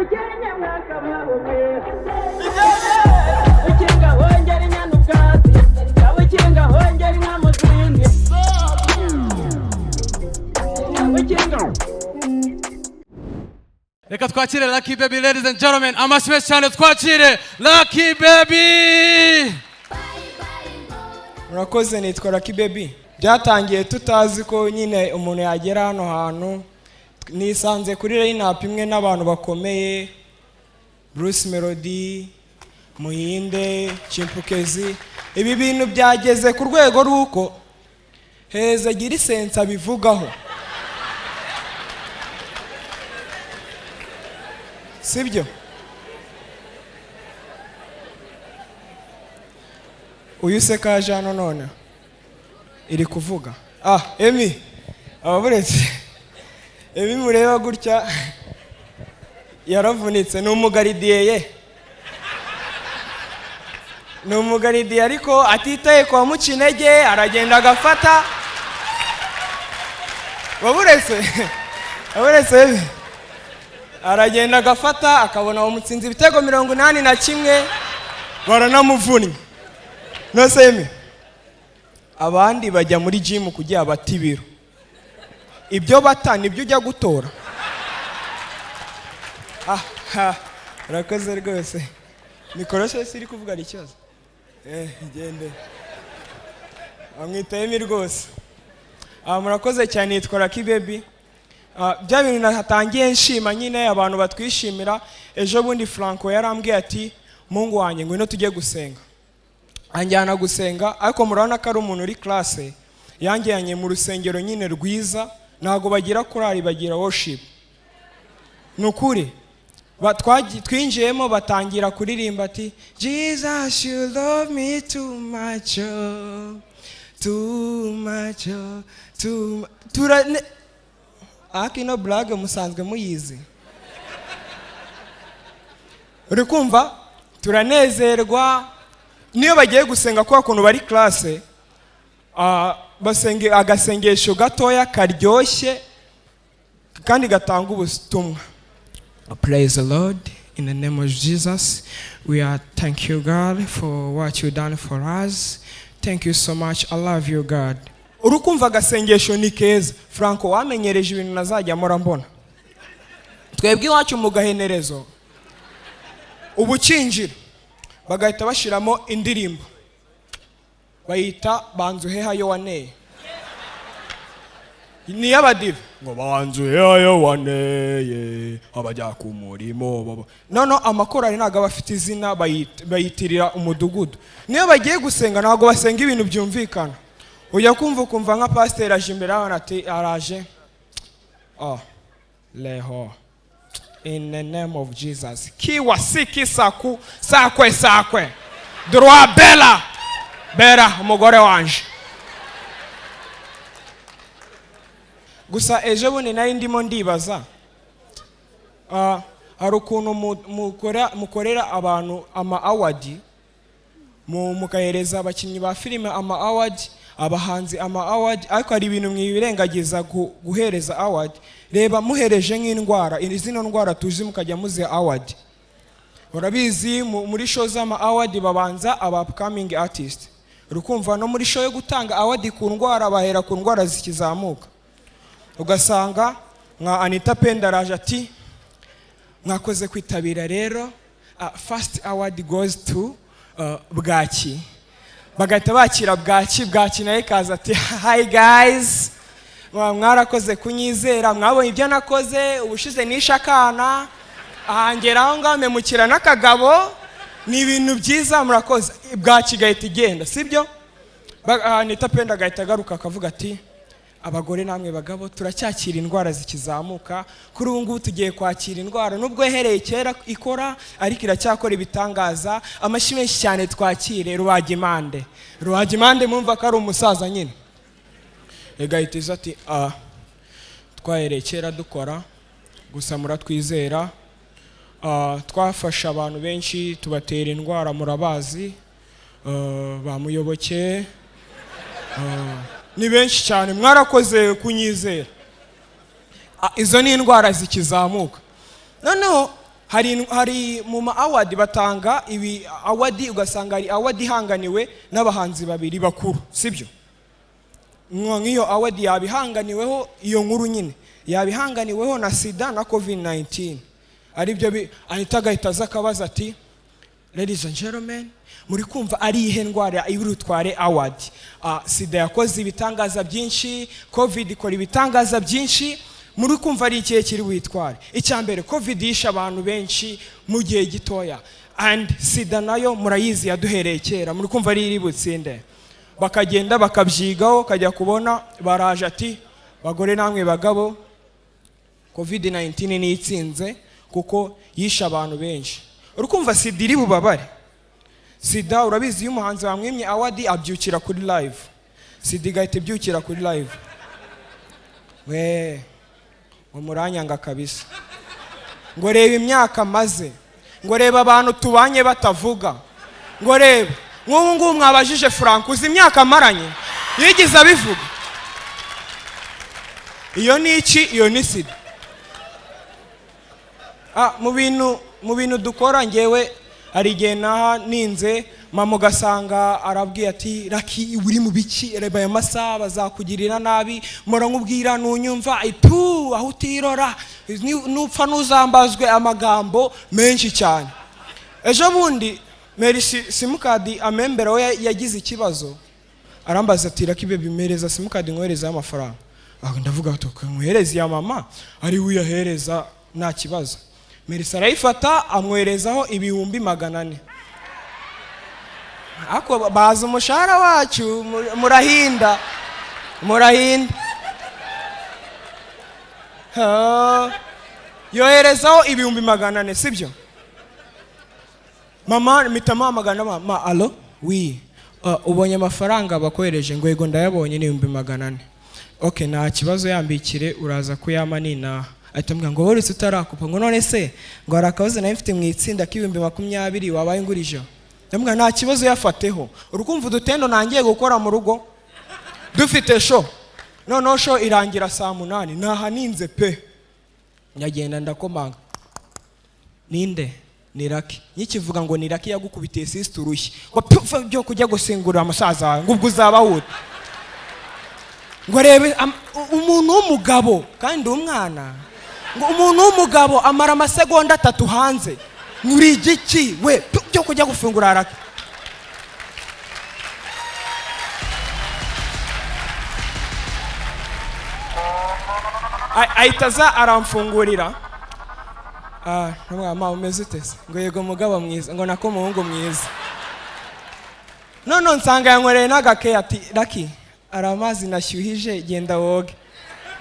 Nyabukenya mwakabaho mwe. Ukinga hongera inyana ubwatsi, Nyabukinga hongera inka mu zindi. Nyabukinga. Reka twakire Lucky Baby. Ladies and gentlemen, amashyi menshi cyane, twakire Lucky Baby. Murakoze, nitwa Lucky Baby. Byatangiye tutazi ko nyine umuntu yagera hano hantu. Nisanze kuri line-up imwe n'abantu bakomeye, Bruce Melody, Muhinde, Chimpukezi. Ibi bintu byageze ku rwego rw'uko heza gira isensi abivugaho, sibyo? Uyu se kaje hano none iri kuvuga. Ah, Emi ababuretse, Emi mureba gutya yaravunitse, ni umugaridiye ye, ni umugaridiye, ariko atitaye kwa muca intege, aragenda agafata. Waburetse, waburetse Emi, aragenda agafata, akabona bamutsinze ibitego 81, baranamuvunnye. Nose Emi, abandi bajya muri jimu kugira bata ibiro, ibyo bata nibyo ujya gutora? Ah ha, urakoze rwose. Mikoro se iri kuvuga, ari ikibazo? Gende bamwita Emi rwose. Ah, murakoze cyane, yitwa Lucky Baby. Ah, bya bintu natangiye nshima nyine abantu batwishimira. Ejo bundi Franco yarambwiye ati: "Mungu wanjye, ngwino tujye gusenga." Anjyana gusenga, ariko murabona ko ari umuntu uri classe. Yanjyanye mu rusengero nyine rwiza, ntabwo bagira korali, bagira worship. Ni ukuri twinjiyemo batangira kuririmba ati: "Jesus, you love me too much, oh, too much, oh, too tura ariko ino blague musanzwe muyizi." Uri kumva turanezerwa. Niyo bagiye gusenga, kubera ukuntu bari classe, basenga agasengesho gatoya karyoshye kandi gatanga ubutumwa. Praise the Lord. In the name of Jesus, we are thank you, God, for what you done for us. Thank you so much. I love you, God. Uri kumva agasengesho ni keza. Franco, wamenyereje ibintu nazajya mpora mbona. Twebwe iwacu mu gahenerezo, ubukinjira bagahita bashyiramo indirimbo bayita "Banza uhehayo waneye", ni iy'abadive, ngo "Banza uhehayo waneye abajya ku murimo baba." Noneho amakorali ntabwo aba afite izina, bayitirira umudugudu. Niyo bagiye gusenga ntabwo basenga ibintu byumvikana. Ujya kumva ukumva nka pasiteri aje imbere y'abantu ati araje: "Oh leho, in the name of Jesus, kiwa siki saku sakwe sakwe droit bela bera umugore wanje." Gusa ejo bundi nari ndimo ndibaza, hari ukuntu mukorera abantu ama award, mugahereza abakinnyi ba filime ama award, abahanzi ama award, ariko hari ibintu mwirengagiza guhereza award. Reba muhereje nk'indwara, zino ndwara tuzi, mukajya muziha award. Urabizi, muri show z'ama award babanza aba upcoming artist. Uri kumva no muri show yo gutanga award ku ndwara bahera ku ndwara zikizamuka, ugasanga nka Anita Pendo araje ati: "Mwakoze kwitabira rero, first award goes to bwaki." Bagahita bakira bwaki. Bwaki nawe ikaza ati: "Hi guys, mwarakoze kunyizera, mwabonye ibyo nakoze ubushize, nishe akana ahangera aho ngaho mpemukira n'akagabo, ni ibintu byiza, murakoze." Bwaki igahita igenda, sibyo? Anita Pendo agahita agaruka akavuga ati: "Abagore namwe bagabo, turacyakira indwara zikizamuka. Kuri ubu ngubu tugiye kwakira indwara nubwo yahereye kera ikora, ariko iracyakora ibitangaza. Amashyi menshi cyane, twakire rubagimpande." Rubagimpande mumva ko ari umusaza nyine. Igahita iza ati: "Ah, twahereye kera dukora, gusa muratwizera. Ah, twafashe abantu benshi tubatera indwara, murabazi, ba Muyoboke, ni benshi cyane, mwarakoze kunyizera." Ah, izo ni indwara zikizamuka. Noneho Hari mu ma award batanga ibi award, ugasanga hari award ihanganiwe n'abahanzi babiri bakuru, sibyo? Nk'iyo award yabihanganiweho, iyo nkuru nyine yabihanganiweho na sida na COVID-19, aribyo ahita agahita aza akabaza ati: "Ladies and gentlemen, muri kumva ari iyihe ndwara ibirutware award? Sida yakoze ibitangaza byinshi, COVID ikora ibitangaza byinshi. Muri kumva ari ikihe kiri witware?" Icya mbere, COVID yishe abantu benshi mu gihe gitoya, and sida nayo murayizi, yaduhereye kera. Muri kumva ari iri butsinde? Bakagenda bakabyigaho, kajya kubona baraje ati: "Bagore namwe bagabo, COVID-19 niyo itsinze kuko yishe abantu benshi." Uri kumva sida iri bubabare? Sida urabizi, iyo umuhanzi bamwimye award abyukira kuri live, sida igahita ibyukira kuri live. We ngo muranyanga kabisa, ngo reba imyaka maze, ngo reba abantu tubanye batavuga, ngo reba nk'ubu ngubu mwabajije Frank, uzi imyaka amaranye yigize abivuga? Iyo ni iki? Iyo ni sida. Mu bintu dukora, ngewe hari igihe naha ninze mama, ugasanga arabwiye ati: "Lucky, uri mu biki? Reba aya masaha, bazakugirira nabi. Mpora nkubwira ntunyumva, itu aho utirora, nupfa ntuzambazwe." Amagambo menshi cyane. Ejo bundi Meri simukadi amembera we yagize ikibazo, arambaza ati: "Lucky baby, mpereza simukadi nkoherezaho amafaranga." Aho ndavuga ati: "Nkohereze iya mama ari we uyahereza, nta kibazo." Merisi arayifata, amwoherezaho 400,000. Ariko bazi umushahara wacu, murahinda murahinda. Ha, yoherezaho 400,000, sibyo? Mama mpita muhamagara: "Mama, allo, oui, ubonye amafaranga bakohereje?" Ngo: "Yego, ndayabonye, ni 400,000." "Ok, nta kibazo, yambikire, uraza kuyama ninaha." Ahita ambwira ngo: "Woretse utarakupa." Ngo: "None se," ngo, "hari akabazo nari mfite mu itsinda k'20,000 wabaye ngurijeho." Ndamubwira: "Nta kibazo, yafateho." Urukumva udutendo nangiye gukora mu rugo dufite show. Noneho show irangira saa 8, nahaninze pe. Ndagenda ndakomanga: "Ninde?" "Ni Lucky." Nkikivuga ngo ni Lucky, yagukubitiye sisita urushyi ngo pfa byo kujya gusingurira musaza wawe, ngo ubwo uzaba wute? Ngo rebe umuntu w'umugabo kandi umwana, ngo umuntu w'umugabo amara amasegonda 3 hanze muri igiki we byo kujya gufungura Lucky. Ahita aza aramfungurira. Ndamubwira: "Umeze ute se?" Ngo: "Yego mugabo mwiza," ngo nako muhungu mwiza. None nsanga yanywereye n'agake, ati: "Lucky, hari amazi nashyuhije, genda woge."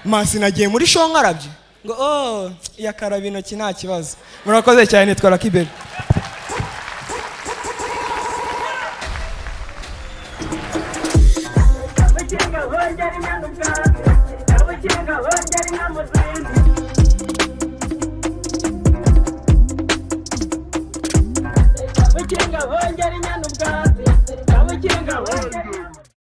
Masi nagiye muri show nkarabye, ngo: "Oh, yakaraba intoki, nta kibazo." Murakoze cyane, nitwa Lucky Baby. Abakinga bongera inyana ubwatsi, abakinga bongera inka mu zindi.